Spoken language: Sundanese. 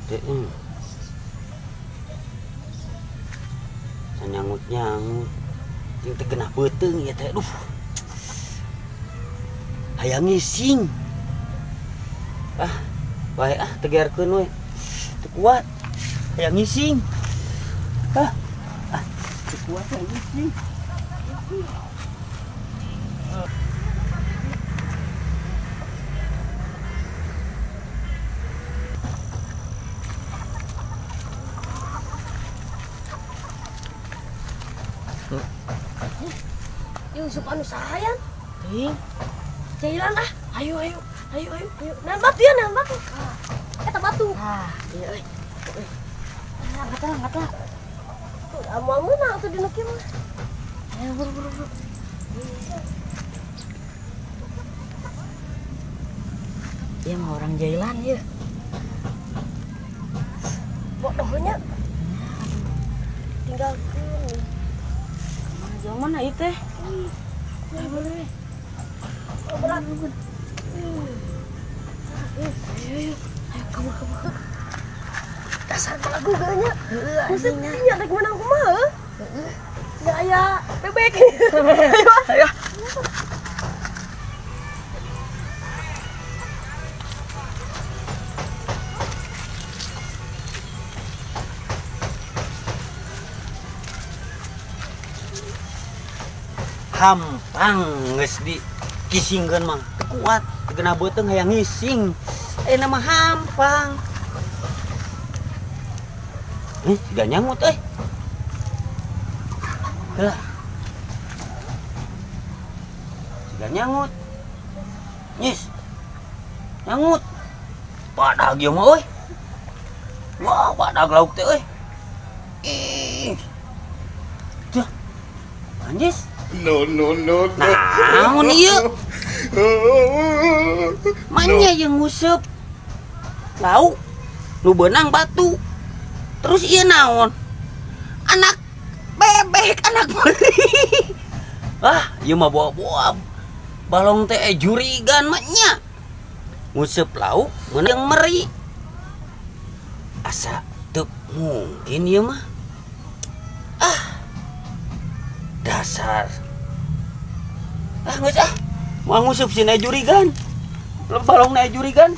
Teh. Nyangut-nyangut. Jeung teu genah beuteung ieu teh. Duh. Hayang ngising. Ah, bae ah tegearkeun we. Teu kuat. Hayang ngising. Ah. Ah, teu kuat hayang ngising. Yusuf anu sahayan. Ting. Jailan ah. Ayo ayo ayo ayo. Ayo, nahan batu ya, nahan batu. Eta batu. Ah, iya euy. Ah, angkat lah, angkat lah. Moal meunang atuh dinu kieu mah. Ayo buru buru buru. Iya mah orang jailan ya. Bodohnya. Tinggalkeun. Kemana jauh mana ieu teh? Ayo boleh. Oh, berat. Ayo ayo. Ayo kabur kabur. Dasar balagu nya. Heeh, Buset, anjingnya. nya rek menang kumaha? Heeh. Nggak aya bebek. Ayo. Hampang geus di kisingkeun mah. Teu kuat, teu genah beuteung hayang ngising. Ayeuna mah hampang. Siga nyangut euy. Heula. Siga nyangut. Nyis. Nyangut. Badag ieu mah euy. Wah, badag lauk teh euy. Ih. Tuh. Anjis. No, no, no, no. Naon ieu? Manya yang nguseup lauk nu beunang batu. Terus ieu naon? Anak bebek, anak meri. Ah, ieu mah boa-boa. Balong teh jurigan mah nya. Nguseup lauk meunang meri. Asa teu mungkin ieu mah. Ah. Dasar. Ah, geus ah. Moal nguseup si jurigan. Balong na jurigan.